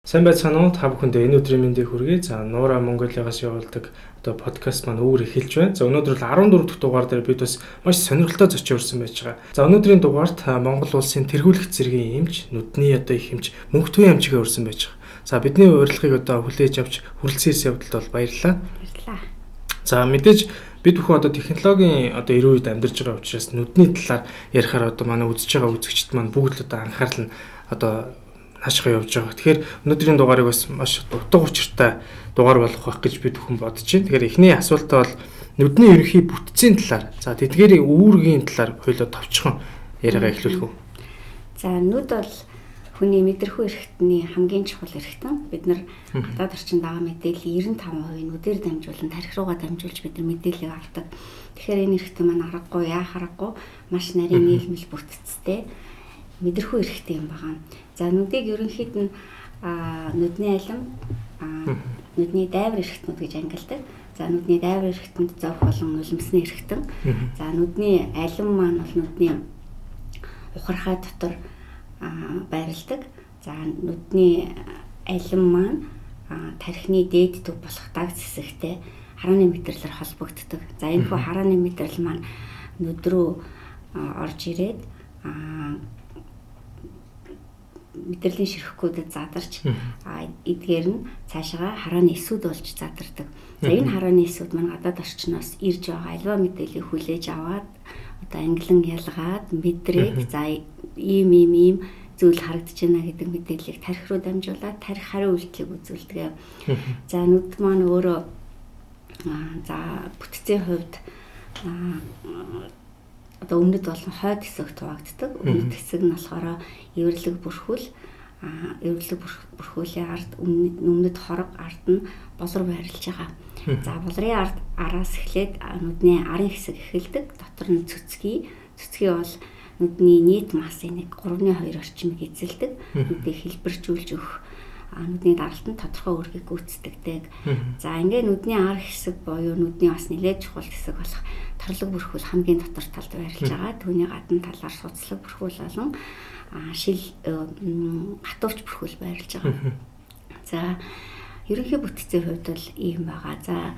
Сайн байцгаана уу? Та бүхэндээ энэ өдрийн мэндийг хүргэе. За, Нуура Монголиагаас явуулдаг одоо подкаст маань үүр эхэлж байна. За, өнөөдөр бол 14 дахь дугаар дээр бид бас маш сонирхолтой зочин урьсан байж байгаа. За, өнөөдрийн дугаарт Монгол улсын тэргүүлэх зэргийн эмч, нүдний одоо их эмч Мөнхтүгийн эмчигээ урьсан байж байгаа. За, бидний урилгыг одоо хүлээж авч хүрэлцэн ирсэн явдалд бол баярлалаа. Баярлалаа. За, мэдээж бид бүхэн одоо технологийн одоо эрүү үед амьдарч байгаа учраас нүдний талаар ярихаар одоо манай үзэж байгаа үзэгчид маань бүгд л одоо анхаарал нь одоо наашгаа явж байгаа. Тэгэхээр өнөөдрийн дугаарыг бас маш утга учиртай дугаар болох байх гэж бид бүхэн бодож байна. Тэгэхээр эхний асуултаа бол нүдний ерөнхий бүтцийн талаар, за тэдгээрийн үүргийн талаар хоёулаа товчхон яриагаа эхлүүлэх үү. За, нүд бол хүний мэдрэхүй эрхтний хамгийн чухал эрхтэн. Бид нар гадаад орчинд байгаа мэдээллийн 95% нүдээр дамжуулан, тархи руугаа дамжуулж бид нар мэдээллийг авдаг. Тэгэхээр энэ эрхтэн маань аргагүй, яах аргагүй маш нарийн нийлмэл бүтцтэй мэдрэхүй эрхтэн юм байгаа. За, нүдийг ерөнхийд нь нүдний алим, нүдний дайвар эрхтнүүд гэж ангилдаг. За, нүдний дайвар эрхтэнд зовх болон нулимсны эрхтэн. За, нүдний алим маань бол нүдний ухархай дотор байрладаг. За, нүдний алим маань тархины дээд төв болох дагц хэсэгтэй харааны мэдрэлээр холбогддог. За, энэхүү харааны мэдрэл маань нүд рүү орж ирээд мэдрэлийн ширхгүүдэд задарч, эдгээр нь цаашаа харааны эсүүд болж задардаг. За, энэ харааны эсүүд маань гадаад орчноос ирж байгаа альва мэдээллийг хүлээж аваад одоо англин ялгаад мэдрээд, за ийм ийм ийм зүйл харагдаж байна гэдэг мэдээллийг тархи руу дамжуулаад тархи хариу үйлдэлийг үзүүлдэг. За, нүд маань өөрөө за бүтцийн хувьд одоо өмнөд болон хойд хэсэгт хуваагддаг. Өмнөд хэсэг нь болохоор эвэрлэг бүрхүүл, эвэрлэг бүрхүүлийн ард өмнөд хорог ард нь болор байрлаж байгаа. За, болрын ард араас эхлээд нүдний арын хэсэг эхэлдэг. Дотор нь цөцгий. Цөцгий бол нүдний нийт массын 3.2 орчмыг эзэлдэг. Нүдийг хэлбэржүүлж өгөх, нүдний даралтанд тодорхой үүргийг гүйцэтгэдэг. За, ингээ нүдний ар хэсэг буюу нүдний бас нэлээд чухал хэсэг болох торлог бүрхүүл хамгийн дотор талд байрлаж байгаа. Түүний гадна талаар суцлаг бүрхүүл болон шил хатуурч бүрхүүл байрлаж байгаа. За, ерөнхий бүтцийн хувьд бол ийм байгаа. За,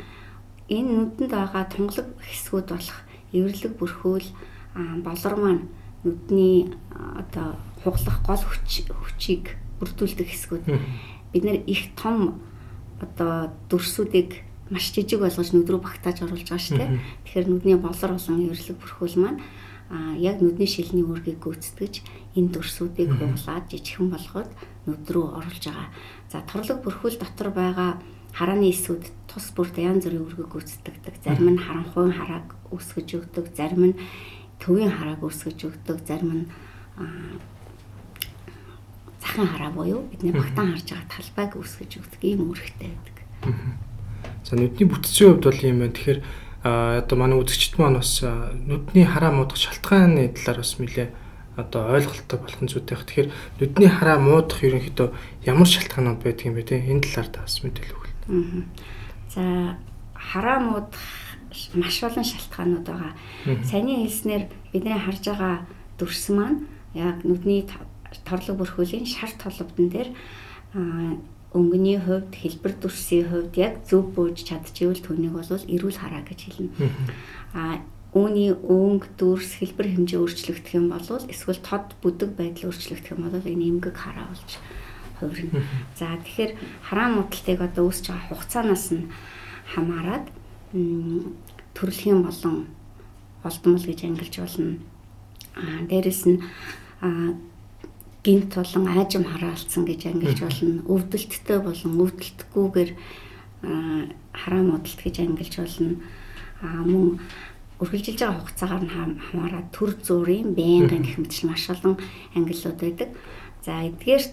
энэ нүдэнд байгаа тунгалаг хэсгүүд болох эвэрлэг бүрхүүл, болор маань нүдний одоо хуглах гол хүчийг бүрдүүлдэг хэсгүүд. Бид нэр их том одоо дүрсүүдийг маш жижиг болгож нүд рүү багтааж оруулж байгаа шүү дээ. Тэгэхээр нүдний болор болон эвэрлэг бүрхүүл маань яг нүдний шилний үүргийг гүйцэтгэж энэ дүрсүүдийг хуглаад жижигхэн болгоод нүд рүү оруулж байгаа. За, торлог бүрхүүл дотор байгаа харааны эсүүд тус бүрт янз бүрийн үүргийг гүйцэтгэдэг. Зарим нь харанхуйн харааг үүсгэж өгдөг, зарим нь төвийн харааг үүсгэж өгдөг, зарим нь захын хараа буюу бидний багтаан харж байгаа талбайг үүсгэж өгдөг ийм үүрэгтэй байдаг. За, нүдний бүтцийн хувьд бол ийм байна. Тэгэхээр одоо манай үзэгчид маань бас нүдний хараа муудах шалтгааны талаар бас нэлээ одоо ойлголттой болох нь зүйтэй. Тэгэхээр нүдний хараа муудах ерөнхийдөө ямар шалтгаанууд байдаг юм бэ те? Энэ талаар та бас мэдээлэл өгвөл. За, хараа муудах маш олон шалтгаанууд байгаа. Саяны хэлснээр бидний харж байгаа дүрс маань яг нүдний торлог бүрхүүлийн шар толбодон дээр өнгөний хувьд, хэлбэр дүрсийн хувьд яг зөв бууж чадчихвэл түүнийг бол эрүүл хараа гэж хэлнэ. Үүний өнгө, дүрс, хэлбэр хэмжээ өөрчлөгдөх юм бол эсвэл тод бүдэг байдал өөрчлөгдөх юм бол энэ эмгэг хараа болж хувирна. За, тэгэхээр хараа муудалтыг одоо үүсэж байгаа хугацаанаас нь хамаарат төрөлхийн болон олдмол гэж ангилж болно. Дээрэс нь гинт болон аажим хараалцсан гэж ангилж болно. Өвдөлттэй болон өвдөлтгүйгээр хараа муудалт гэж ангилж болно. Мөн үргэлжилж байгаа хугацаагаар нь хамаарат төр зуурын байнгын гэх мэт маш олон ангиллууд байдаг. За, эдгээр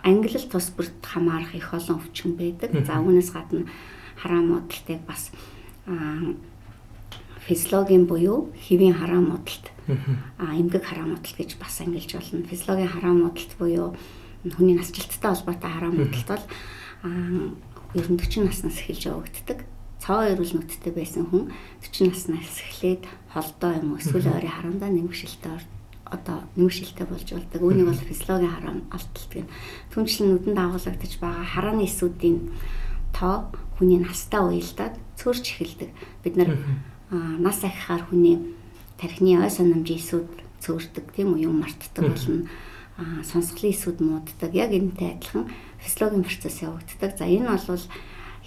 ангилал тус бүрт хамаарах их олон өвчин байдаг. За, үүнээс гадна хараа муудалтыг бас физиологийн буюу хэвийн хараа муудалт, эмгэг хараа муудалт гэж бас ангилж болно. Физиологийн хараа муудалт буюу хүний насжилттай холбоотой хараа муудалт бол ер нь 40 наснаас эхэлж явагддаг. Цоо эрүүл нүдтэй байсан хүн 40 наснаас эхлээд холдоо юм уу эсвэл ойрын хараандаа нэмэгшилтэй одоо нэмэх шилтэй болж болдог. Үүнийг бол физиологийн хараа алдалт гэнэ. Түнчлэн нүдэнд агуулгадж байгаа харааны эсүүдийн тоо хүний настай уялдаад цөөрч эхэлдэг. Бид нар нас ахихаар хүний тархины ой санамжийн эсүүд цөөрдөг, тийм үү, юм мартдаг болно. Сонсголын эсүүд мууддаг. Яг энэтэй адилхан физиологийн процесс явагддаг. За энэ бол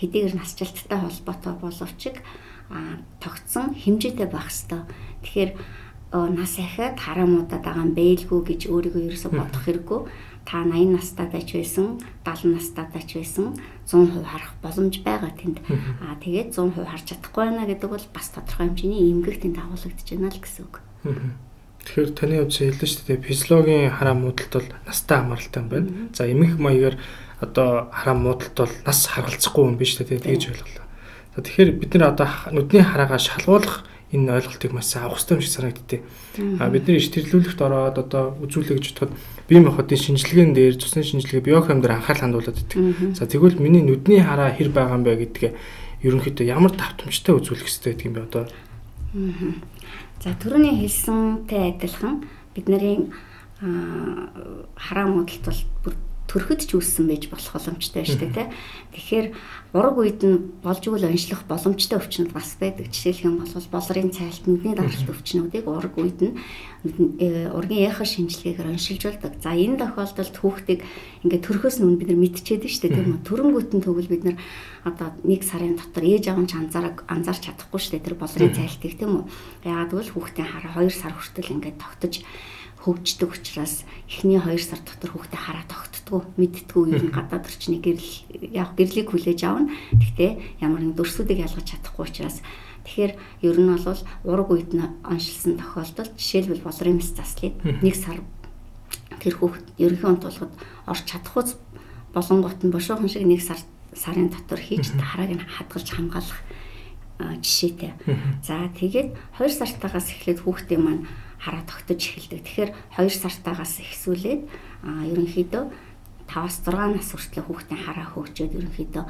хэдийгээр насжилттай холбоотой боловч тогтсон хэмжээтэй байх ёстой. Тэгэхээр нас ахиад хараа муудаад байгаа юм бэлгүй гэж өөрийгөө ерөөсө бодох хэрэггүй. Та 80 настайдаа ч байсан, 70 настайдаа ч байсан 100% харах боломж байгаа тэнд. Тэгээд 100% харж чадахгүй байна гэдэг бол бас тодорхой хэмжээний эмгэг тэнд агуулгадж байна л гэсэн үг. Тэгэхээр таны хувьд хэллээ шүү дээ. Физиологийн хараа муудалт бол настай хамааралтай юм байна. За эмгэг маягаар одоо хараа муудалт бол нас харгалзахгүй юм биш үү? Тэгж ойлголоо. За тэгэхээр бид нар одоо нүдний хараагаа шалгуулах энэ ойлголтыг маш сайн авах хэрэгтэй юм шиг санагддээ. Бид нар иш тэрлүүлэхт ороод одоо үзүүлээ гэж бодоход бие махбодын шинжилгээнд дээр цусны шинжилгээ биохим дээр анхаарал хандуулад байдаг. За тэгвэл миний нүдний хараа хэр байгаа юм бэ гэдгээ ерөнхийдөө ямар давтамжтай үзүүлэх хэрэгтэй гэдэг юм бэ одоо? За түрүүний хэлсэнтэй адилхан бид нарын хараа муудалт бол бүр төрөхөд ч үүссэн байж болох боломжтой шүү дээ, тэ. Тэгэхээр ураг үед нь болж игэл онцлох боломжтой өвчнүүд бас байдаг. Жишээлх юм бол болрын цайлт, нүдний даралт өвчнүүдийг ураг үед нь ургийн яхаа шинжилгээгээр оншилж болдог. За энэ тохиолдолд хүүхдийг ингээд төрөхөөс өмнө бид нар мэдчихэд шүү дээ, тийм үү. Төрөнгүүт нь тэгвэл бид нар одоо 1 сарын дотор ээж аав нь ч анзаарч чадахгүй шүү дээ тэр болрын цайлтыг, тийм үү. Яагаад гэвэл хүүхдийн хараа 2 сар хүртэл ингээд тогтож хөгждөг учраас эхний 2 сар дотор хүүхдээ хараа тогтдгоо, мэддгүү, ер нь гадаад орчны гэрэл яг гэрлийг хүлээж авна. Гэхдээ ямар нэгэн дүрсүүдийг ялгаж чадахгүй учраас тэгэхээр ер нь бол ураг үед нь оншилсан тохиолдолд жишээлбэл болрын мэс заслыг 1 сар тэр хүүхд ерөнхий онтуулахад орч чадахгүй болонгот нь бошуухан шиг 1 сарын дотор хийж харааг нь хадгалж хамгаалах жишээтэй. За тэгээд 2 сартаагаас эхлээд хүүхдийн маань хараа тогтож эхэлдэг. Тэгэхээр 2 сартаагаас эхсүүлээд ерөнхийдөө 5-6 нас хүртэл хүүхдийн хараа хөгжөөд ерөнхийдөө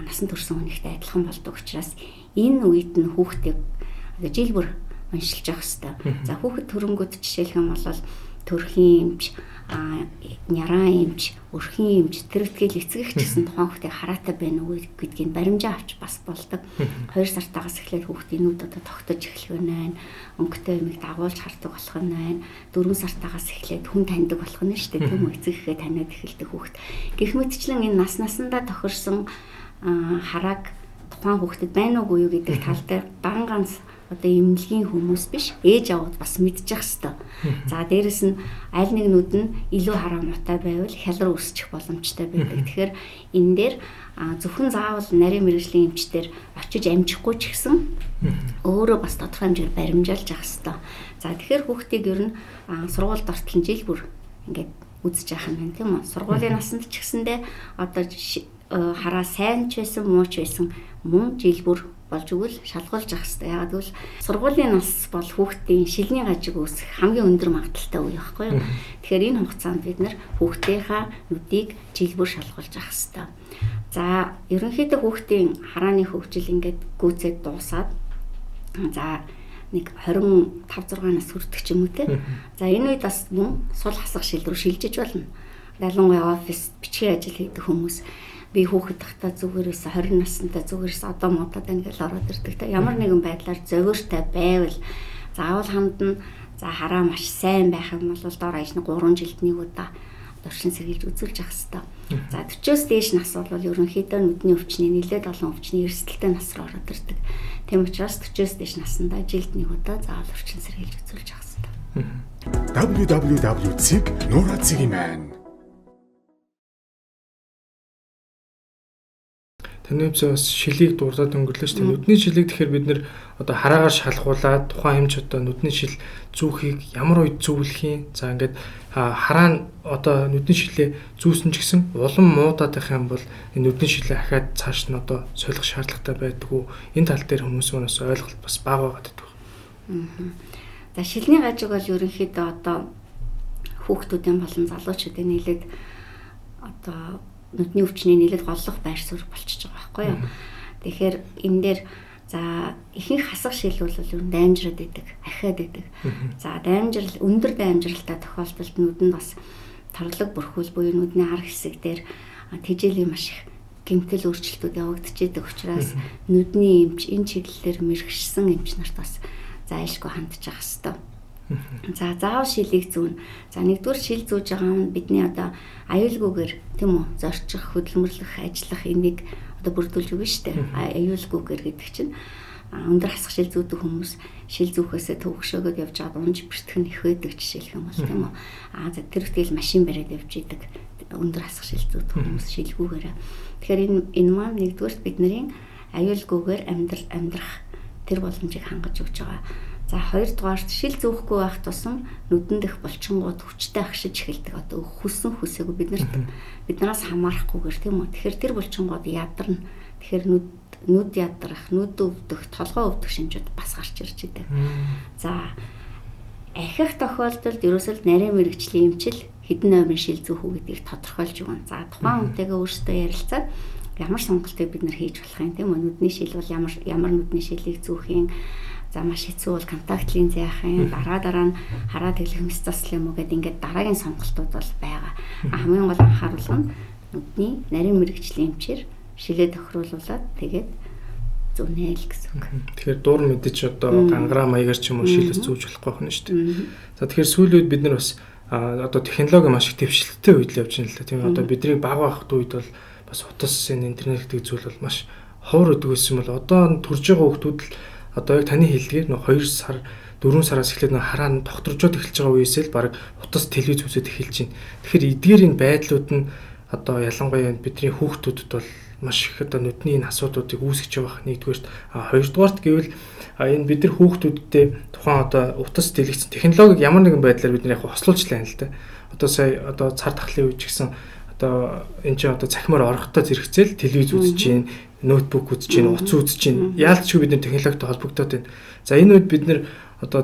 насан турсан хүнийхтэй адилхан болдог учраас энэ үед нь хүүхдийг жил бүр уншилж явах хэрэгтэй. За хүүхэд төрөнгөд жишээлх юм бол төрхийн эмч, няраа эмч, өрхийн эмч, тэр үтгэл эцэг их ч гэсэн тухайн хүүхдийг хараатай байна уу гэдгийг баримжаа авч бас болдог. 2 сартаагаас эхлээд хүүхдийн нүд одоо тогтож эхлэх нь байна. Өнгөтэй юмыг дагуулж хардаг болох нь байна. 4 сартаагаас эхлээд хүн таньдаг болох нь шүү дээ. Тийм үү, эцэг ихээ таниад эхэлдэг хүүхд. Гэх мэтчлэн энэ нас насандаа тохирсон харааг тухайн хүүхдэд байна уугүй юу гэдэг тал дээр дан ганц одоо эмнэлгийн хүмүүс биш, ээж аваад бас мэдчих хэвээр. За дээрэс нь аль нэг нүд нь илүү хараа муутай байвал хялар үүсчих боломжтой байдаг. Тэгэхээр энэ дээр зөвхөн заавал нарийн мэргэжлийн эмчтэр очиж амжихгүй ч гэсэн өөрөө бас тодорхой хэмжээгээр баримжаалж явах хэвээр. За тэгэхээр хүүхдийг ер нь сургуульд ортол жил бүр ингээд үзэж явах юм байна, тийм үү? Сургуулийн насанд ч гэсэндээ одоо хараа сайн ч байсан, муу ч байсан мөн жил бүр болж өгвөл шалгуулж явах хэрэгтэй. Яагаад гэвэл сургуулийн нас бол хүүхдийн шилний гажиг үүсэх хамгийн өндөр магадлалтай үе байхгүй юу? Тэгэхээр энэ хугацаанд бид нар хүүхдийнхаа нүдийг жил бүр шалгуулж явах хэрэгтэй. За ерөнхийдөө хүүхдийн харааны хөгжил ингээд гүйцээд дуусаад за нэг 25 6 нас хүрдэг ч юм уу те. За энэ үед бас мөн сул хасах шил рүү шилжиж болно. Ялангуяа офис бичгийн ажил хийдэг хүмүүс би хүүхэд тахта зүгээрээс 20 наснда зүгээрээс одоо муудаад байна гэж ороод ирдэг те. Ямар нэгэн байдлаар зовиортой байвал заавал хандна. За хараа маш сайн байх юм бол дор хаяж 3 жилд нэг удаа дуршин сэргийлж үзүүлж явах хэрэгтэй. За 40-оос дээш нас бол ерөнхийдөө нүдний өвчний нэлээд олон өвчний эрсдэлтэй нас руу ороод ирдэг. Тийм учраас 40-оос дээш насндаа жилд нэг удаа заавал өвчин сэргийлж үзүүлж явах хэрэгтэй. www.nura.cg-man Таны хувьд бас шилийг дурдаад өнгөрлөө шүү дээ. Нүдний шилийг тэгэхээр бид нэр одоо хараагаар шалгуулад тухайн эмч одоо нүдний шил зүүхийг ямар үед зүүлэх юм? За ингээд хараа нь одоо нүдний шилээ зүүсэн ч гэсэн улам муудаад байх юм бол энэ нүдний шилээ ахаад цааш нь одоо солих шаардлагатай байдаг уу? Энэ тал дээр хүмүүс өнөөс ойлголт бас бага байгаад байдаг. За шилний гажиг бол ерөнхийдөө одоо хүүхдүүдийн болон залуучуудын нийлээд одоо нүдний өвчний нэлээд голлох байр суурь болчихж байгаа байхгүй юу. Тэгэхээр энэ дээр За ихэнх хасах шил бол ер нь даймжраад идэг, ахиад идэг. За даймжрал өндөр даймжралтай тохиолдолд нүдэнд бас торлог бүрхүүл буюу нүдний ар хэсэг дээр тэжээлийн маш их гэмтэл өөрчлөлтүүд явагдчихэдэг учраас нүдний эмч энэ чиглэлээр мэргэшсэн эмч нарт бас зайлшгүй хандчих хэвээр. За заавал шилийг зүүнэ. За нэгдүгээр шил зүүж байгаа нь бидний одоо аюулгүйгээр тийм үү зорчих, хөдөлмөрлөх, ажиллах энийг одоо бүрдүүлж өгнө шүү дээ. Аюулгүйгээр гэдэг чинь өндөр хасах шил зүүдэг хүмүүс шил зүүхээсээ төвөгшөөгөөд явж байгаад унж бэртэх нь их байдаг жишээлх юм бол тийм үү. Аа за тэр үтэл машин бариад явж идэг өндөр хасах шил зүүдэг хүмүүс шилгүүгээрээ. Тэгэхээр энэ маань нэгдүгээрт бидний аюулгүйгээр амьдрах тэр боломжийг хангаж өгч байгаа. За хоёрдугаарт шил зүүхгүй байх тусам нүдэн дэх булчингууд хүчтэй агшиж эхэлдэг. Одоо хүссэн хүсээгүй биднээс хамаарахгүйгээр тийм үү. Тэгэхээр тэр булчингууд ядарна. Тэгэхээр нүд ядрах, нүд өвдөх, толгой өвдөх шинжүүд бас гарч ирж идэг. За ахих тохиолдолд ерөөсөө нарийн мэрэгжлийн эмчил хэдэн номерын шил зүүх үү гэдгийг тодорхойлж өгнө. За тухайн хүнтэйгээ өөрсдөө ярилцаад ямар сонголтыг бид нар хийж болох юм тийм үү. Нүдний шил бол ямар нүдний шилийг зүүх юм. За маш хэцүү бол контакт линз яах юм, дараа нь хараа тэглэх мэс заслах юм уу гэдэг ингээд дараагийн сонголтууд бол байгаа. Хамгийн гол анхааруулга нь нүдний нарийн мэрэгжлийн эмчээр шилээ тохируулаад тэгээд зүүнэ л гэсэн үг. Тэгэхээр дуур мэдэж одоо гангараа маягаар ч юм уу шил бас зүүж болохгүй байна шүү дээ. За тэгэхээр сүүлийн үед бид нар бас одоо технологи маш их дэвшилттэй үед л явж байна л да. Тийм одоо бидний бага байхад үед бол бас утас энэ интернет гэдэг зүйл бол маш ховор өгдөг байсан бол одоо төрж байгаа хүүхдүүд л одоо яг таны хэлдгээр нөх 2 сар 4 сараас эхлээд нөх хараа нь тогтворжоод эхэлж байгаа үеэсээ л баг утас телевиз үзээд эхэлж байна. Тэгэхээр эдгээр энэ байдлууд нь одоо ялангуяа бидний хүүхдүүдэд бол маш их одоо нүдний энэ асуудлуудыг үүсгэж явах нэгдүгээрт, хоёрдугаарт гэвэл энэ бид нар хүүхдүүддээ тухайн одоо утас дэлгэцэн технологиг ямар нэгэн байдлаар бид нар яг хослуулж лээ л да. Одоо сая одоо цар тахлын үед ч гэсэн одоо энэ чинь одоо цахимаар орохдоо зэрэгцээл телевиз үзэж байна, ноутбук үзэж байна, утас үзэж байна. Яалтчгүй бид нар технологитой холбогдоод байна. За энэ үед бид нар одоо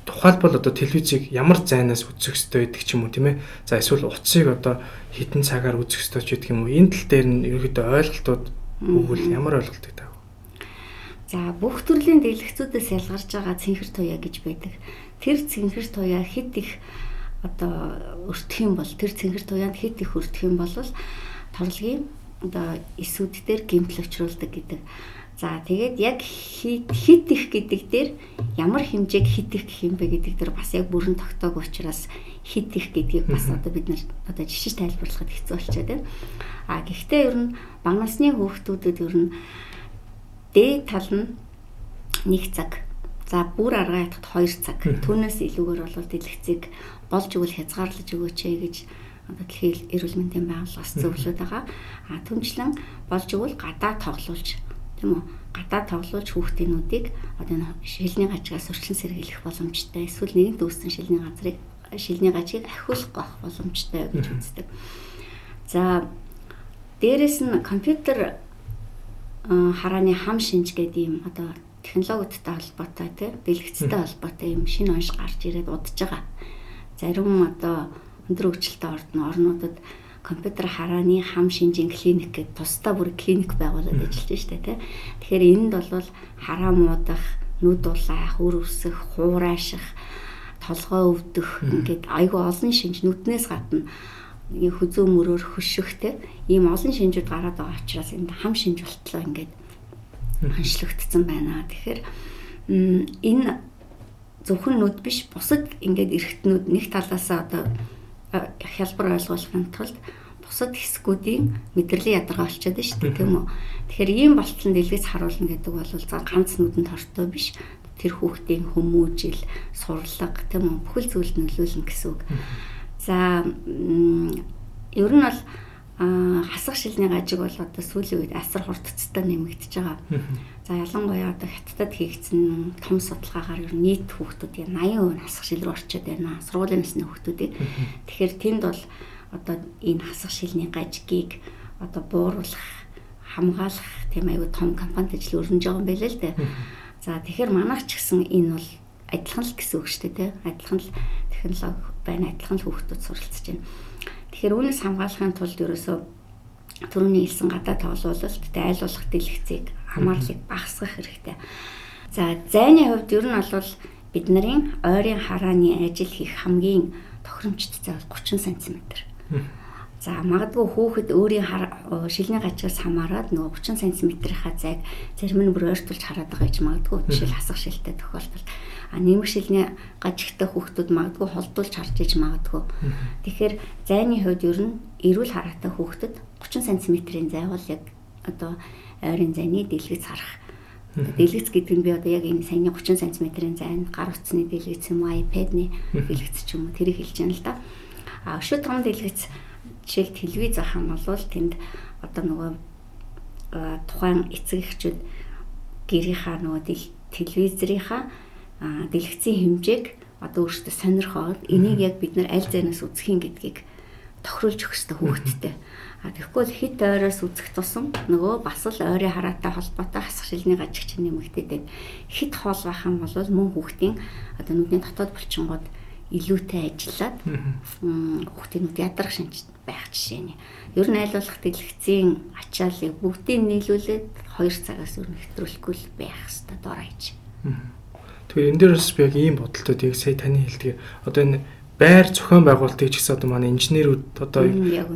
тухайлбал одоо телевизийг ямар зайнаас үзэх ёстой гэдэг ч юм уу тийм ээ. За эсвэл утсыг одоо хэдэн цагаар үзэх ёстой ч гэдэг юм уу. Энэ тал дээр нь ерөнхийдөө ойлголтууд өгвөл ямар ойлголтыг таав? За бүх төрлийн дэлгэцүүдээс ялгарч байгаа цэнхэр туяа гэж байдаг. Тэр цэнхэр туяа хэд их одоо өртөх юм бол тэр цэнхэр туяанд хэд их өртөх юм бол торлогийн одоо эсүүд дээр гэмтэл учруулдаг гэдэг. За тэгээд яг хит их гэдэг дээр ямар хэмжээг хит их гэх юм бэ гэдэг дээр бас яг бүрэн тогтоог учраас хит их гэдгийг бас одоо бид нар одоо жишиж тайлбарлахад хэцүү болчиход байна. А гэхдээ ер нь бага насны хүүхдүүдэд ер нь дээд тал нь 1 цаг. За бүр аргаа ятгахад 2 цаг. Түүнээс илүүгээр бол дэлгэцийг болж өгвөл хязгаарлаж өгөөч ээ гэж одоо дэлхийн эрүүл мэндийн байгууллагаас зөвлөд байгаа. А түнчлэн болж өгвөл гадаа тоглуулж тийм үү? Гадаа тоглуулж хүүхдийн нүдийг одоо энэ шилний гажигаас өрчлөн сэргийлэх боломжтой. Эсвэл нэгэнт үүссэн шилний гажиг ахиулах байх боломжтой гэж үздэг. За дээрэс нь компьютер харааны хам шинж гэдэг ийм одоо технологиудтай холбоотой тийм дэлгэцтэй холбоотой ийм шинэ онш гарч ирээд удаж байгаа. Зарим одоо өндөр хөгжилтэй орнуудад компьютер харааны хам шинжийн клиник гэдэг тусдаа бүр клиник байгуулад ажиллаж штэ тий. Тэгэхээр энд бол хараа муудах, нүд улаах, үр өсөх, хуурайших, толгой өвдөх ингээд айгүй олон шинж нүднээс гадна хүзүү мөрөөр хөшөх тий. Ийм олон шинжүүд гараад байгаа учраас энд хам шинж болтлоо ингээд онцлогдсон байна. Тэгэхээр энэ зөвхөн нүд биш бусад ингээд эргэтнүүд нэг талаасаа одоо хялбар ойлгуулахын тулд бусад хэсгүүдийн мэдрэлийн ядаргаа болчиход байна шүү дээ тийм үү. Тэгэхээр ийм болтол нь дэлгэц харуулна гэдэг бол за ганц нүдэнд хортой биш. Тэр хүүхдийн хүмүүжил, сурлага тийм үү бүхэл зүйлд нөлөөлнө гэсэн үг. За ер нь бол хасах шилний гажиг бол одоо сүүлийн үед асар хурдцтай нэмэгдэж байгаа. За ялангуяа одоо Хятадд хийгдсэн том судалгаагаар ер нь нийт хүүхдүүдийн 80% нь хасах шил рүү орчод байна. Сургуулийн насны хүүхдүүдийг. Тэгэхээр тэнд бол одоо энэ хасах шилний гажигийг одоо бууруулах, хамгаалах тийм аюу том компанид ажил өрнөж байгаа юм байна л дээ. За тэгэхээр манайх ч гэсэн энэ бол адилхан л гэсэн үг шүү дээ, тийм. Адилхан л технологи байна, адилхан л хүүхдүүд суралцж байна. Тэгэхээр үүнээс хамгаалахын тулд ерөөсөө Түрүүний хэлсэн гадаа тоглуулалт, тэ айл болох дэлгэцийг хамаарлыг багасгах хэрэгтэй. За зайны хувьд ер нь бол бид нарын ойрын харааны ажил хийх хамгийн тохиромжтой зай бол 30 см. За магадгүй хүүхэд өөрийн шилний гажигаас хамаарат нөгөө 30 см-ийнхаа зайг зарим нь бүр ойртуулж хараад байгаа гэж магадгүй жишээл хасах шилтэй тохиолдолд нэмэх шилний гажигтай хүүхдүүд магадгүй холдуулж харж иж магадгүй. Тэгэхээр зайны хувьд ер нь эрүүл хараатай хүүхдэд 30 см-ийн зай бол яг одоо ойрын зайны дэлгэц харах. Дэлгэц гэдэг нь би одоо яг энэ саяны 30 см-ийн зайнд гар утасны дэлгэц юм уу, iPad-ны дэлгэц ч юм уу тэрийг хэлж байна л да. А өшөө том дэлгэц жишээл телевиз авах юм бол тэнд одоо нөгөө тухайн эцэг эхчүүд гэрийнхаа нөгөө телевизрийнхаа дэлгэцийн хэмжээг одоо өөрсдөө сонирхоод энийг яг бид нар аль зайнаас үзэх юм гэдгийг тохируулж өгөх ёстой хүүхэдтэй. А тэгэхгүй бол хит ойроос үзэх тусам нөгөө бас л ойрын хараатай холбоотой хасах шилний гажигч нэмэгдээд байна. Хит хоол байх юм бол мөн хүүхдийн одоо нүдний дотоод булчингууд илүүтэй ажиллаад хүүхдийн нүд ядарах шинж байх жишээ нь. Ер нь айл болох дэлгэцийн ачааллыг бүгдийг нийлүүлээд 2 цагаас өөр нэвтрүүлэхгүй л байх ёстой дор хаяж. Тэгэхээр энэ дээр бас би яг ийм бодолтой яг сая таны хэлдгээр одоо энэ байр зохион байгуулалтыг ч гэсэн одоо манай инженерүүд одоо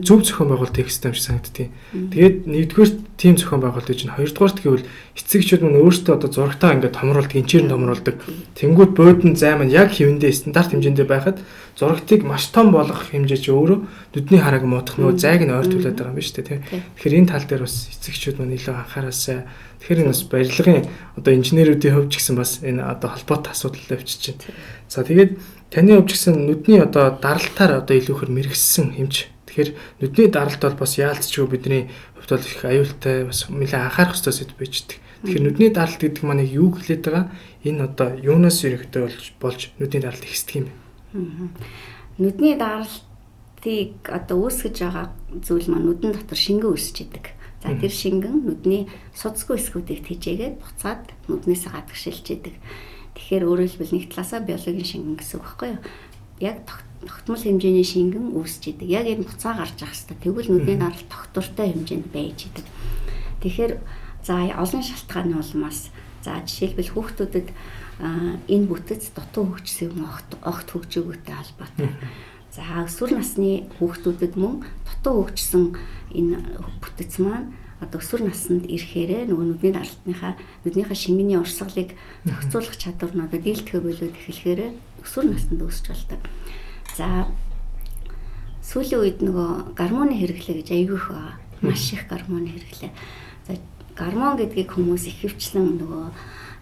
зөв зохион байгуулалт хийх ёстой юм шиг санагддیں۔ Тэгээд нэгдүгээр тийм зохион байгуулалт гэж нь хоёрдугаарт гэвэл эцэгчүүд мань өөрсдөө одоо зурагтаа ингээд томруулдаг, энчээр нь томруулдаг. Тэнгүүд буудан зай маань яг хэвэндээ стандарт хэмжээндээ байхад зурагтыг маш том болгох хэмжээ чи өөрөө нүдний харааг муудах нөгөө зайг нь ойр төлөөд байгаа юм биш үү, тийм. Тэгэхээр энэ тал дээр бас эцэгчүүд мань илүү анхаараасай. Тэгэхээр энэ бас барилгын одоо инженерүүдийн хувьд ч гэсэн бас энэ одоо холбоотой асуудал явчихж байна. За тэгээд таны хувьд ч гэсэн нүдний одоо даралтаар одоо илүүхэр мэргэссэн хэмж. Тэгэхээр нүдний даралт бол бас яалтчгүй бидний хувьд бол их аюултай бас нэлээд анхаарах ёстой сэдв байждаг. Тэгэхээр нүдний даралт гэдэг маань юу хэлээд байгаа? Энэ одоо юунаас ерөнхийдөө болж нүдний даралт ихсдэг юм бэ? Нүдний даралтыг одоо үүсгэж байгаа зүйл маань нүдэн дотор шингэн үүсэж идэг. За тэр шингэн нүдний судасгүй хэсгүүдийг тэжээгээд буцаад нүднээсээ гадагшилж идэг. Тэгэхээр өөрөөр хэлбэл нэг талаасаа биологийн шингэн гэсэн үг байхгүй юу? Яг тогтмол хэмжээний шингэн үүсэж идэг. Яг энэ буцаа гарч явах хэвээр. Тэгвэл нүдний даралт тогтвортой хэмжээнд байж идэг. Тэгэхээр за олон шалтгааны улмаас за жишээлбэл хүүхдүүдэд энэ бүтэц дутуу хөгжсөн юм огт хөгжөөгүйтэй холбоотой. За өсвөр насны хүүхдүүдэд мөн дутуу хөгжсөн энэ бүтэц маань одоо өсвөр наснд ирэхээрээ нөгөө нүдний даралтныхаа нүднийхээ шингэний урсгалыг зохицуулах чадвар нь одоо дийлдэхэ болоод эхлэхээр өсвөр наснд өсч болдог. За сүүлийн үед нөгөө гормоны хэрэглээ гэж аягүй их байгаа. Маш их гормоны хэрэглээ. За гормон гэдгийг хүмүүс ихэвчлэн нөгөө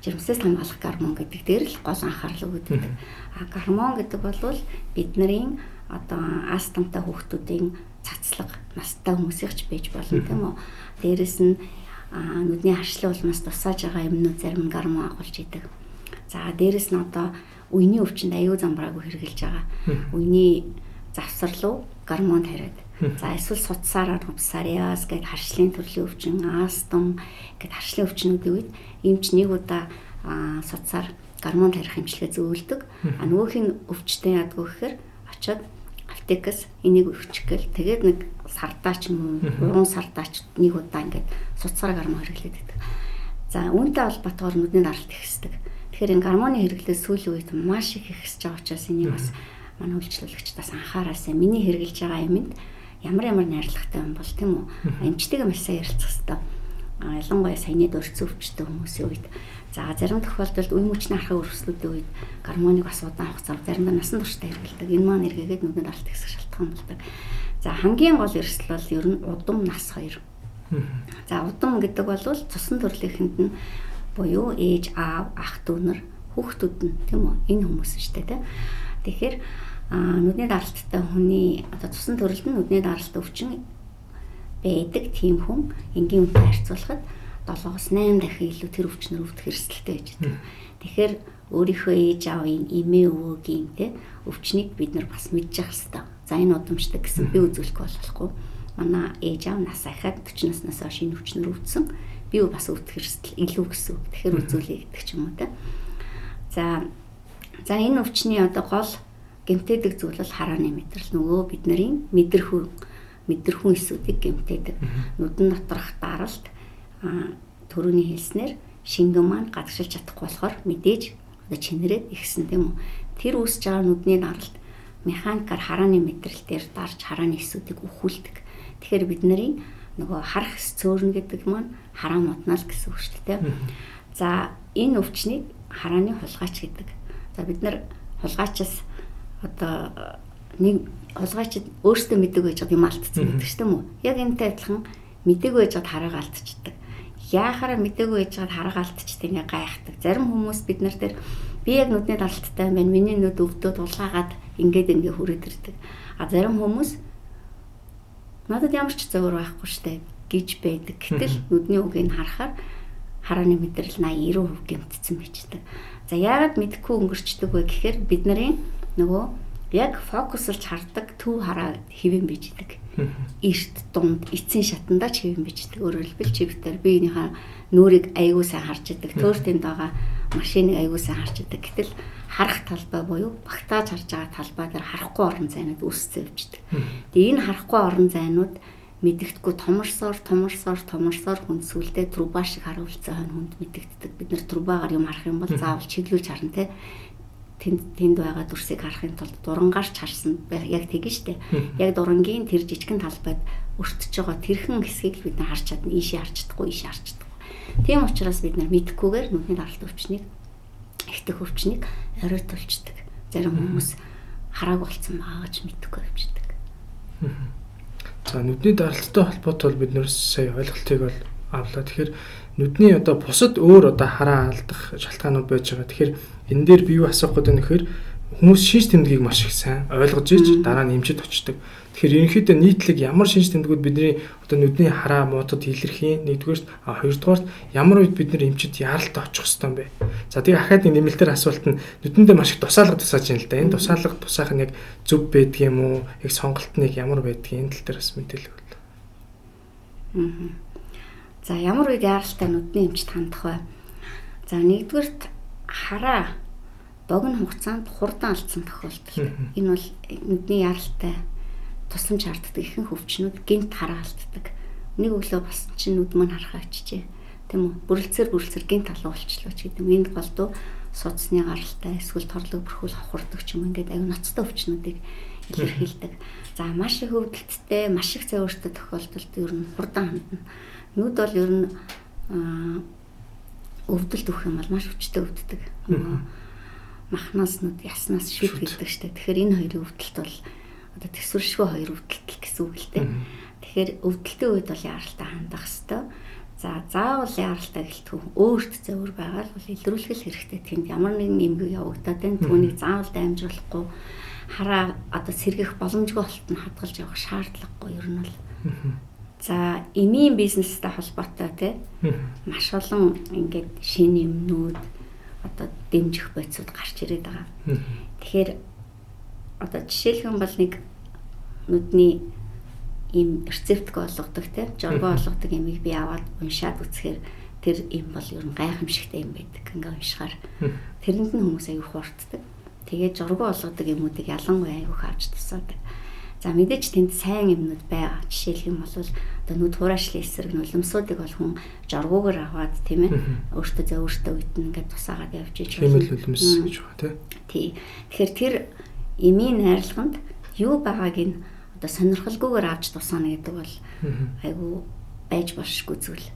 жирэмсээс хамгаалах гормон гэдэг дээр л гол анхаарал өгдөг. А гормон гэдэг бол бидний одоо астмтай хүүхдүүдийн цацлага настай хүмүүсийнх ч байж болно тийм үү. Дээрэс нь нүдний харшлын улмаас тусааж байгаа юмнууд зарим гормон агуулж идэг. За дээрэс нь одоо үений өвчнөд аюу замбраагүй хэрэгжилж байгаа. Үений завсар руу гормон тариад. За эсвэл судсаараа псориаз гэдэг харшлын төрлийн өвчин, астм гэдэг харшлын өвчнүүдийн үед эмч нэг удаа судсаар гормон тарих эмчилгээ зөвлөдөг. А нөгөөх нь өвчтөн яадгүй гэхээр очиод аптекас энийг өгчих гээл тэгээд нэг сардаа ч юм уу 3 сардаа ч нэг удаа ингээд судсаар гормон хэрэглээд байдаг. За үүнтэй холбоотойгоор нүдний даралт ихсдэг. Тэгэхээр энэ гормоны хэрэглээ сүүлийн үед маш их ихсэж байгаа учраас энийг бас манай үйлчлүүлэгчдээс анхаараасай. Миний хэрэглэж байгаа юмд ямар ямар найрлагатай юм бол тийм үү? Эмчтэйгээ маш сайн ярилцах хэрэгтэй. Ялангуяа саяны дурдсан өвчтөй хүмүүсийн үед. За зарим тохиолдолд үе мөчний архын өрсөлдлүүдийн үед гормоныг бас удаан хугацаар заримдаа насан туршдаа хэрэглэдэг. Энэ маань эргээгээд нүдний даралт ихсэх шалтгаан болдог. За хамгийн гол эрсдэл бол ер нь удам нас хоёр. За удам гэдэг бол цусан төрлийнхэнд нь буюу ээж, аав, ах дүү нар, хүүхдүүд нь тийм үү? Энэ хүмүүс шүү дээ, тийм. Тэгэхээр нүдний даралттай хүний одоо цусан төрөлд нь нүдний даралт өвчин байдаг тийм хүн энгийн хүнтэй харьцуулахад 7-оос 8 дахин илүү тэр өвчнөр өвдөх эрсдэлтэй байж байгаа. Тэгэхээр өөрийнхөө ээж аавын эмээ өвөөгийн тэ өвчнийг бид нар бас мэдчих хэвээр. За энэ удамшдаг гэсэн би үзүүлэхгүй болохгүй. Манай ээж аав нас ахаад 40 наснаас хойш энэ өвчнөр өвдсөн. Би бас өвдөх эрсдэл илүү гэсэн үг. Тэгэхээр үзүүлэе гэдэг ч юм уу тэ. За энэ өвчний одоо гол гэмтээдэг зүйл бол харааны мэдрэл. Нөгөө бидний мэдрэхүй мэдрэхүйн эсүүдийг гэмтээдэг. Нүдэн доторх даралт төрөний хэлснээр шингэн маань гадагшилж чадахгүй болохоор мэдээж одоо чинрээд ихсэн, тийм үү. Тэр үүсэж байгаа нүдний даралт механикаар харааны мэдрэл дээр дарж харааны эсүүдийг өхүүлдэг. Тэгэхээр бид нарын нөгөө харах эс цөөрнө гэдэг маань хараа модноо л гэсэн үг шүү дээ. За энэ өвчнийг харааны хулгайч гэдэг. За бид нар хулгайчаас одоо нэг хулгайчид өөрсдөө мэдээгүй байж байгаа юм алдсан гэдэг шүү дээ мүү. Яг энэтэй адилхан мэдээгүй байж байгаад хараагаа алдчихдаг. Яахаараа мэдээгүй байж байгаад хараагаа алдчихдаг ингээ гайхдаг. Зарим хүмүүс бид нар дээр би яг нүдний даралттай юм байна. Миний нүд өвдөөд улгаагаад ингээд ингээ хүрээд ирдэг. А зарим хүмүүс надад ямар ч зөвөр байхгүй штэ гэж байдаг. Гэтэл нүдний үгийг харахаар харааны мэдрэл 80 90% гэмтсэн байждаг. За яагаад мэдэхгүй өнгөрчдөг вэ гэхээр бид нарын нөгөө яг фокуслж хардаг төв хараа хэвэн bijдэг. Эрт дунд эцсийн шатандаа ч хэвэн bijдэг. Өөрөөр хэлбэл чи битэр биенийхээ нүрийг аягүй сайн харж идэг. Төөртэнд байгаа машиныг аягүй сайн харж идэг. Гэтэл харах талбай буюу багтааж харж байгаа талбай дээр харахгүй орон зайнууд үүсцэн явждаг. Тэгээ энэ харахгүй орон зайнууд мэдэгдэхгүй томорсоор томорсоор томорсоор хүн сүлдээ труба шиг харуулцсан хонь хүнд мэдэгддэг. Бид нэр трубагаар юм харах юм бол заавал чиглүүлж харна те. Тэнд байгаа дүрсийг харахын тулд дурангаар ч харсан яг тэгэн штэ. Яг дурангийн тэр жижигэн талбайд өртөж байгаа тэрхэн хэсгийг л бид нар харж чадна. Ийшээ харж чадахгүй, ийшээ харж чадахгүй. Тийм учраас бид нар мэдэхгүйгээр нүдний даралт өвчнийг, ихтэх өвчнийг оройтулчдаг. Зарим хүмүүс харааг болцсон байгаа гэж мэдэхгүй явждаг. За нүдний даралттай холбоотой бол бид нэр сая ойлголтыг бол авлаа. Тэгэхээр нүдний одоо бусад өөр одоо хараа алдах шалтгаанууд байж байгаа. Тэгэхээр энэ дээр би юу асуух гэдэг нь гэхээр хүмүүс шинж тэмдгийг маш их сайн ойлгож иж дараа нь эмчид очдог. Тэгэхээр ерөнхийдөө нийтлэг ямар шинж тэмдгүүд бидний одоо нүдний хараа муутад илэрхийн нэгдүгээрт, хоёрдугаарт ямар үед бид нэр эмчид яаралтай очих ёстой юм бэ? За тэгээ ахаад нэг нэмэлтээр асуулт нь нүдэндээ маш их тусаалга тусааж байна л да. Энэ тусаалга тусаах нь яг зөв байдг юм уу? Яг сонголт нь яг ямар байдгийг энэ тал дээр бас мэдээлэл өгвөл. За ямар үед яаралтай нүдний эмчид хандах вэ? За нэгдүгээрт хараа богино хугацаанд хурдан алдсан тохиолдолд энэ бол нүдний яаралтай тусламж шаарддаг ихэнх өвчнүүд гинт хараа алддаг. Нэг өглөө болсон чинь нүд мань харахаа очижээ. Тийм үү? Бүрэлцээр бүрэлцээр гинт алуу болчлоо ч гэдэг юм. Энд голдуу судасны гаралтай эсвэл торлог бүрхүүл хавхардаг ч юм ингээд аюу ноцтой өвчнүүдийг илэрхийлдэг. За маш их өвдөлттэй, маш их зовлонтой тохиолдолд ер нь хурдан хандна. Нүд бол ер нь өвдөлт өгөх юм бол маш хүчтэй өвддөг. Махнаас нүд яснаас шүд гэдэг штэ. Тэгэхээр энэ хоёрын өвдөлт бол одоо төсвөршгүй хоёр өвдөлт гэсэн үг л дээ. Тэгэхээр өвдөлтийн үед бол яаралтай хандах ёстой. За заавал яаралтай гэлтгүй өөрт зөвөр байгаа л бол илрүүлэх хэрэгтэй. Тэнд ямар нэгэн эмгэг явагдаад байна. Түүнийг заавал дамжуулахгүй хараа одоо сэргэх боломжгүй болт нь хадгалж явах шаардлагагүй ер нь бол. За эмийн бизнестэй холбоотой тий маш олон ингээд шинэ юмнууд одоо дэмжих бодисууд гарч ирээд байгаа. Тэгэхээр одоо жишээлх юм бол нэг нүдний ийм рецептг олгодог тий жоргоо олгодог эмийг би аваад уншаад үзэхээр тэр эм бол ер нь гайхамшигтай юм байдаг. Ингээ уншихаар тэрэнд нь хүмүүс аюу хуурддаг. Тэгээд жоргоо олгодог юмнуудыг ялангуяа аюу авч тусаадаг. За мэдээж тэнд сайн юмнууд байгаа. Жишээлх юм бол одоо нүд хураашлийн эсрэг нулимсуудыг бол хүн жоргуугаар аваад тийм ээ өөртөө зөөвөртөө үед нь ингээд тусаагаад явж иж байна. Хэмэл нулимс гэж байгаа тий. Тий. Тэгэхээр тэр эмийн найрлаганд юу байгааг нь одоо сонирхолгүйгээр авч тусаана гэдэг бол айгүй байж болшгүй зүйл.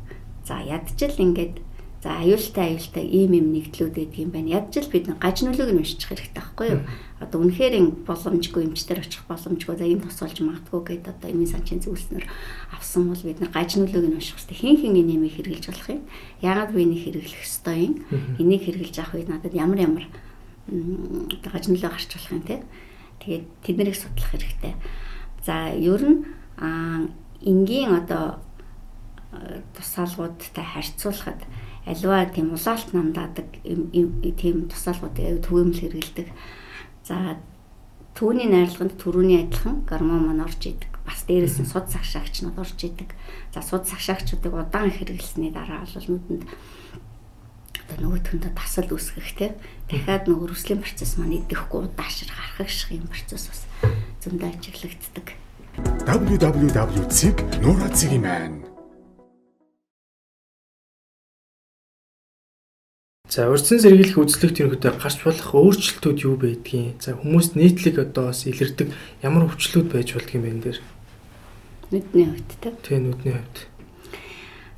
За ядчил ингээд за аюултай аюултай ийм юм нэгдлүүд байдаг юм байна. Ядчил бид гаж нүлийг нь уншчих хэрэгтэй байхгүй юу? Одоо үнэхээр боломжгүй эмчтэр очих боломжгүй. За энэ тусалж магадгүй гэдээ одоо эмийн санчийн зөвлөснөр авсан бол бид нар гаж нүлийг нь унших хэрэгтэй. Хин хин энэ эмийг хэрэглэж болох юм. Яагаад би энийг хэрэглэх ёстой юм? Энийг хэрэглэж авах үед надад ямар ямар одоо гаж нүлээ гарч болох юм те. Тэгээд тэднийг судлах хэрэгтэй. За ер нь энгийн одоо тусаалгуудтай харьцуулахад альва тийм улаалт намдаадаг тийм тусаалгуудыг түгээмэл хэрэглэдэг. За түүний найрлаганд түрүүний адилхан гормон маань орж идэг. Бас дээрээс нь суд сагшаагчнууд орж идэг. За суд сагшаагчуудыг удаан хэрэглэсний дараа бол нүдэнд одоо нөгөөтгөндөө тасал үүсгэх те. Дахиад нөгөө өрслийн процесс маань идэхгүй удаашрах, архагших юм процесс бас зөндөө ажиглагддаг. www.nura.cg-man. За урьдчилан сэргийлэх үзлэгт ерөнхийдөө гарч болох өөрчлөлтүүд юу байдгийг. За хүмүүст нийтлэг одоо бас илэрдэг ямар өвчлүүд байж болдгийг бэ энэ дээр? Нүдний хувьд тийм. Тийм, нүдний хувьд.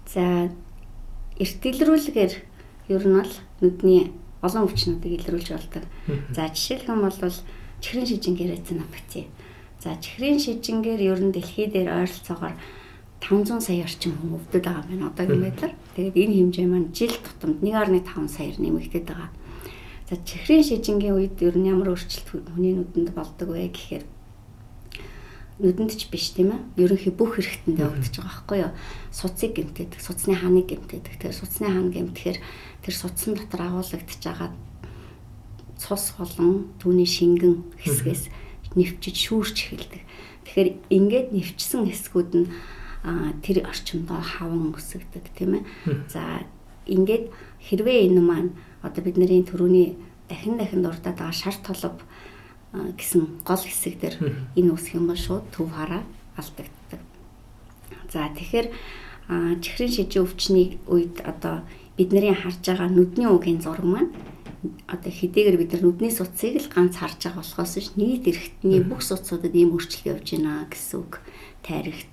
За эрт илрүүлгээр ер нь бол нүдний олон өвчнүүдийг илрүүлж болдог. За жишээлх юм бол чихрийн шижингээр ретинопати. За чихрийн шижингээр ер нь дэлхий дээр ойролцоогоор 500 сая орчим хүн өвдөд байгаа юм байна одоогийн байдлаар. Тэгээд энэ хэмжээ маань жил тутамд 1.5 саяар нэмэгдээд байгаа. За чихрийн шижингийн үед ер нь ямар өөрчлөлт хүний нүдэнд болдог вэ гэхээр нүдэнд ч биш тийм ээ. Ерөнхий бүх хэрэгтэнд явагдаж байгаа байхгүй юу? Судсыг гэмтээдэг, судсны хааныг гэмтээдэг. Тэгэхээр судсны хаан гэмтэхээр тэр судсан дотор агуулгадж байгаа цус болон түүний шингэн хэсгээс нэвчиж шүүрч эхэлдэг. Тэгэхээр ингээд нэвчсэн хэсгүүд нь тэр орчимдоо хаван өсгдөг тийм ээ. За ингээд хэрвээ энэ маань одоо бидний төрөний дахин дахин дурдаад байгаа шар толб гэсэн гол хэсэг дээр энэ үүсэх юм бол шууд төв хараа алдагддаг. За тэгэхээр чихрийн шижин өвчний үед одоо бидний харж байгаа нүдний угийн зураг маань одоо хэдийгээр бид нар нүдний судсыг л ганц харж байгаа болохоос ш нийт эрхтний бүх судсуудад ийм өөрчлөлт явж байна гэсэн үг. Тарих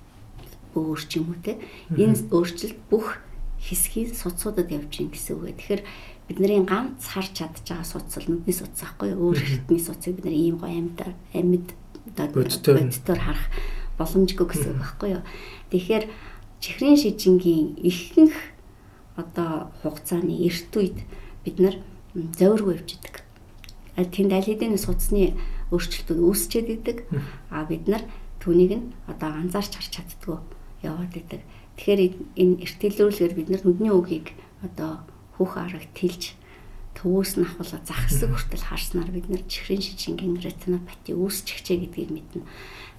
бөөр ч юм уу те. Энэ өөрчлөлт бүх хэсгийн судсуудад явж байна гэсэн үг. Тэгэхээр бидний ганц харж чадж байгаа судас бол нүдний судас аахгүй юу? Өөр эрхтний судсыг бид нар ийм гоё амьд бодитоор харах боломжгүй гэсэн үг байхгүй юу? Тэгэхээр чихрийн шижингийн ихэнх одоо хугацааны эрт үед бид нар зовиргүй явж идэг. Тэнд аль хэдийн судасны өөрчлөлтүүд үүсчээд идэг. А бид нар түүнийг нь одоо анзаарч харж чаддгүй яваад идэг. Тэгэхээр энэ эрт илрүүлгээр бид нар нүдний үгийг одоо хүүх арга тэлж төвөөс нь ахуулаад зах хэсэг хүртэл харснаар бид нар чихрийн шижингийн ретинопати үүсчихжээ гэдгийг мэднэ.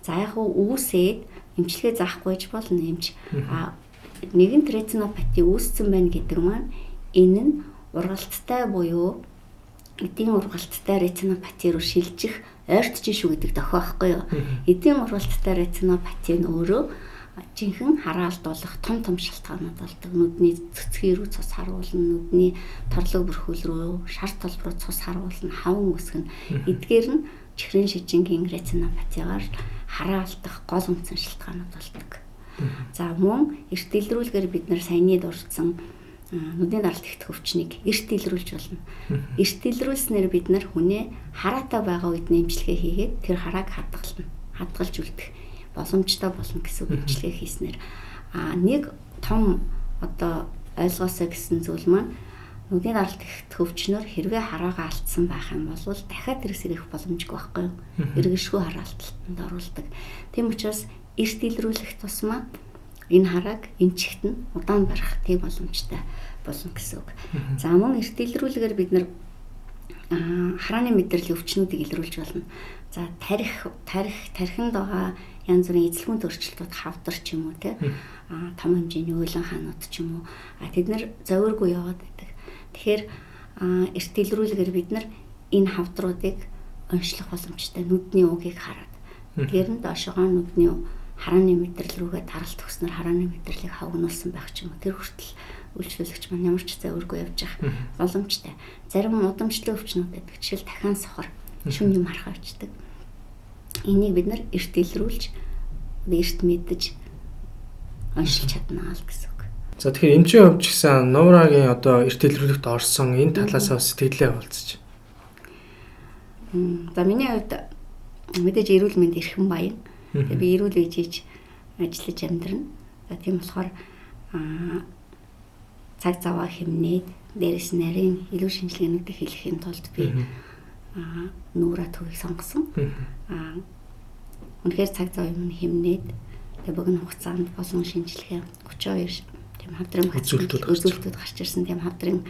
За яг уу үүсээд эмчилгээ заахгүй ч болно эмч. А нэгэнт ретинопати үүссэн байна гэдэг маань энэ нь ургалттай буюу эдийн ургалттай ретинопати руу шилжих ойртож шүү гэдэг дохио байхгүй юу? Эдийн ургалттай ретинопати нь өөрөө жинхэнэ хараалдуулах том том шалтгаанууд болдог. Нүдний цэцгий рүү цус харуулна, нүдний торлог бүрхүүл рүү, шар толб руу цус харуулна, хаван үсгэн. Эдгээр нь чихрийн шижингийн ретинопатигаар хараалдах гол үндсэн шалтгаанууд болдог. За мөн эрт илрүүлгээр бид нар саяны дурдсан нүдний даралт ихтгэх өвчнийг эрт илрүүлж болно. Эрт илрүүлснээр бид нар хүнээ хараатай байгаа үед нэмжлэгээ хийгээд тэр харааг хадгална. Хадгалж үлдэх боломжтой болно гэсэн эмчилгээ хийснээр. А нэг том одоо ойлгоосоо гэсэн зүйл маань нүдний даралт ихтгэх өвчнөр хэрвээ хараагаа алдсан байх юм бол дахиад тэрс ирэх боломжгүй байхгүй юу? Иргэншгүй хараалталтанд оруулдаг. Тийм учраас эрт илрүүлэх тусмаа энэ харааг энэ чигт нь удаан барих тийм боломжтой болно гэсэн үг. За мөн эрт илрүүлгээр бид нар харааны мэдрэлийн өвчнүүдийг илрүүлж болно. За тарих тархинд байгаа янз бүрийн эзэлхүүн төрчлөлтүүд хавдар ч юм уу те том хэмжээний уйлан хаанууд ч юм уу тэд нар зовиргүй яваад байдаг. Тэгэхээр эрт илрүүлгээр бид нар энэ хавдруудыг онцлох боломжтой нүдний угийг хараад. Тэгэхээр нь доошогоо нүдний харааны мэдрэл рүүгээ даралт өгснөр харааны мэдрэлийг хавгнуулсан байх ч юм уу. Тэр хүртэл үйлчлүүлэгч маань ямар ч зовиргүй явж явах боломжтой. Зарим удамшлын өвчнүүд байдаг. Жишээл дахиан сохор, шүн юм харахаа очдог. Энийг бид нар эрт илрүүлж, эрт мэдэж оншилж чадна л гэсэн үг. За тэгэхээр эмчийн хувьд ч гэсэн Нуурагийн одоо эрт илрүүлэгт орсон энэ талаасаа сэтгэлээ хуваалцаж. За миний хувьд мэдээж эрүүл мэнд эрхэм баян. Тэгээ би эрүүл ээжиж ажиллаж амьдрна. За тийм болохоор цаг заваа хэмнээд дээрэс нь нарийн илүү шинжилгээнүүдийг хийлгэхийн тулд би Нуура төвийг сонгосон. Үнэхээр цаг зав юм хэмнээд тэгээ богино хугацаанд болон шинжилгээ 32 тийм хавдрын үзүүлэлтүүд гарч ирсэн тийм хавдрын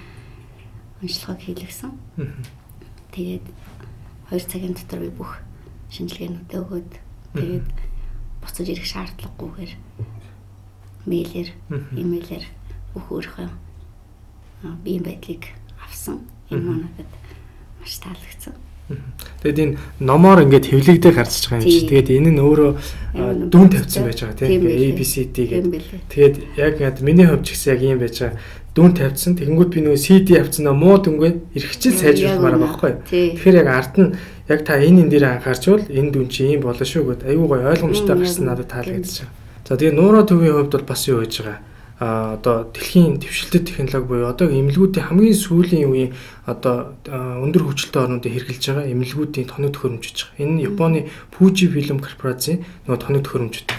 онцлогыг хийлгэсэн. Тэгээд 2 цагийн дотор би бүх шинжилгээнүүдээ өгөөд тэгээд буцаж ирэх шаардлагагүйгээр мэйлээр, имэйлээр бүх өөрийнхөө биеийн байдлыг авсан. Энэ маань надад маш таалагдсан. Тэгээд энэ номоор ингээд хэвлэгдээ гарч байгаа юм чи. Тэгээд энэ нь өөрөө дүн тавьсан байж байгаа тийм A B C D гэдэг. Тэгээд яг ингээд миний хувьд ч гэсэн яг ийм байж байгаа. Дүн тавьсан. Тэгэнгүүт би нөгөө CD авсан нөө муу дүнгээ эргэжил сайжруулмаар байгаа байхгүй. Тэгэхээр яг ард нь яг та энэ дээр анхаарчвал энэ дүн чи ийм болно шүү гэд айгүй гоё ойлгомжтой гарсан надад таалагдчихав. За тэгээ нуураа төвийн хувьд бол бас юу байж байгаа одоо дэлхийн дэвшилтэт технологи буюу одоо эмнэлгүүдийн хамгийн сүүлийн үеийн одоо өндөр хөгжилтэй орнуудад хэрэглэж байгаа эмнэлгүүдийн тоног төхөөрөмж гэж байгаа. Энэ нь Японы Fuji Film корпорацийн нөгөө тоног төхөөрөмжүүд.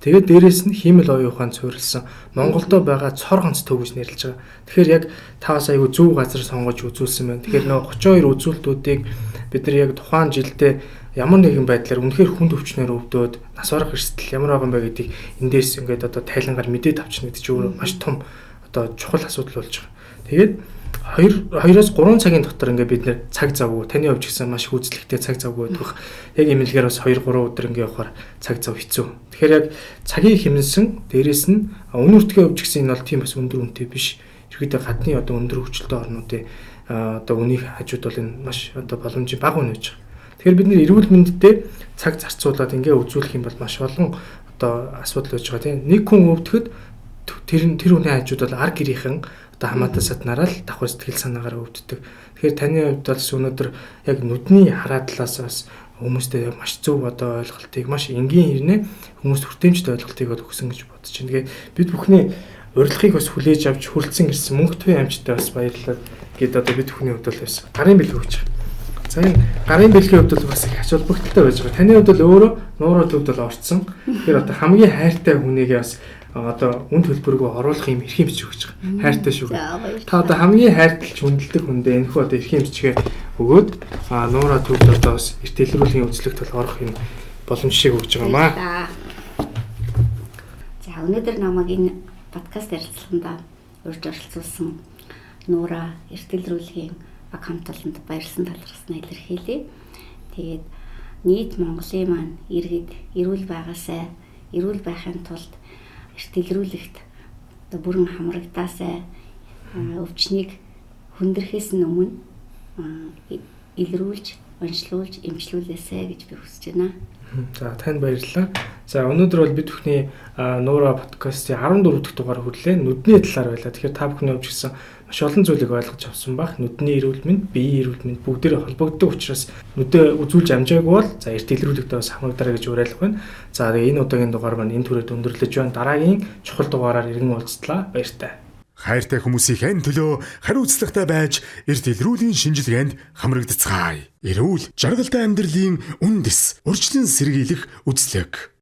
Тэгээд дээрэс нь хиймэл оюун ухаанд суурилсан Монголдо байгаа цор ганц төв гэж нэрлэж байгаа. Тэгэхээр яг та бас айгүй зөв газар сонгож үзүүлсэн байна. Тэгэхээр нөгөө 32 үзүүлэлтүүдийг бид нар яг тухайн жилдээ ямар нэгэн байдлаар үнэхээр хүнд өвчнөр өвдөөд нас барах эрсдэл ямар байгаа юм бэ гэдгийг эндээс ингээд одоо тайлангаар мэдээд авчна гэдэг чинь өөрөө маш том одоо чухал асуудал болж байгаа. Тэгээд 2-оос 3 цагийн дотор ингээд бид нэр цаг завгүй таны хувьд ч гэсэн маш хүйцэлтэй цаг завгүй байдаг. Яг эмнэлгээр бас 2 3 өдөр ингээд явахаар цаг зав хэцүү. Тэгэхээр яг цагийг хэмнэсэн дээрэс нь үн үртгийн хувьд ч гэсэн энэ бол тийм бас өндөр үнэтэй биш. Ерөнхийдөө гадны одоо өндөр хөгжилтэй орнуудын одоо үнийг хажууд бол энэ маш одоо боломжийн бага үнэ байж байгаа. Тэгэхээр бид нэр эрүүл мэндэд цаг зарцуулаад ингээ үзүүлэх юм бол маш олон одоо асуудал байж байгаа тийм. Нэг хүн өвдөхөд тэр хүний хажууд бол ар гэрийнхэн одоо хамаатай саднараа л давхар сэтгэл санаагаар өвддөг. Тэгэхээр таны хувьд бол өнөөдөр яг нүдний хараа талаас бас хүмүүстэй маш зөв одоо ойлголтыг маш энгийн хэрнээ хүмүүст хүртээмжтэй ойлголтыг бол өгсөн гэж бодож байна. Тэгээд бид бүхний урилгыг бас хүлээж авч хүрэлцэн ирсэн мөнх төвийн амжтай бас баярлалаа гэд одоо бид бүхний хувьд бол бас гарын бэлэг өгч байгаа. За энэ гарын бэлгийн хувьд бол бас их ач холбогдолтой байж байгаа. Таны хувьд бол өөрөө нуураа төвд бол орцсон. Тэгэхээр одоо хамгийн хайртай хүнийгээ бас одоо үн төлбөргөө оруулах юм эрхийн бичиг өгч байгаа. Хайртай шүү. Та одоо хамгийн хайрталж хүндэлдэг хүндээ энэхүү одоо эрхийн бичгээ өгөөд нуураа төвд одоо бас эрт дэлгэрүүлгийн үзлэгт бол орох юм боломж шиг өгч байгаа юм аа. За өнөөдөр намайг энэ подкаст ярилцлаганд урьж оролцуулсан нуураа эрт дэлгэрүүлгийн баг хамт олонд баярлсан талархснаа илэрхийлье. Тэгээд нийт Монголын маань иргэд эрүүл байгаасай, эрүүл байхын тулд эрт дэлгэрүүлэгт одоо бүрэн хамрагдаасай, өвчнийг хүндрэхээс өмнө илрүүлж, уншлуулж, эмчлүүлээсэй гэж би хүсэж байна. За танд баярлалаа. За өнөөдөр бол бид бүхний Нуура подкастын 14 дахь дугаар хүрлээ. Нүдний талаар байлаа. Тэгэхээр та бүхний хувьд гэсэн маш олон зүйлийг ойлгож авсан байх. Нүдний эрүүл мэнд, биеийн эрүүл мэнд бүгдээрээ холбогддог учраас нүдээ үзүүлж амжаагүй бол за эрт дэлгэрүүлэгтээ бас хамрагдараа гэж уриалах байна. За тэгээ энэ удаагийн дугаар маань энэ түрээд өндөрлөж байна. Дараагийн чухал дугаараар иргэн уулзтлаа. Баяртай. Хайртай хүмүүсийн төлөө хариуцлагатай байж эрт дэлгэрүүлийн шинжилгээнд хамрагдацгаая. Эрүүл, жаргалтай амьдралын үндэс, урьдчилан сэргийлэх үзлэг.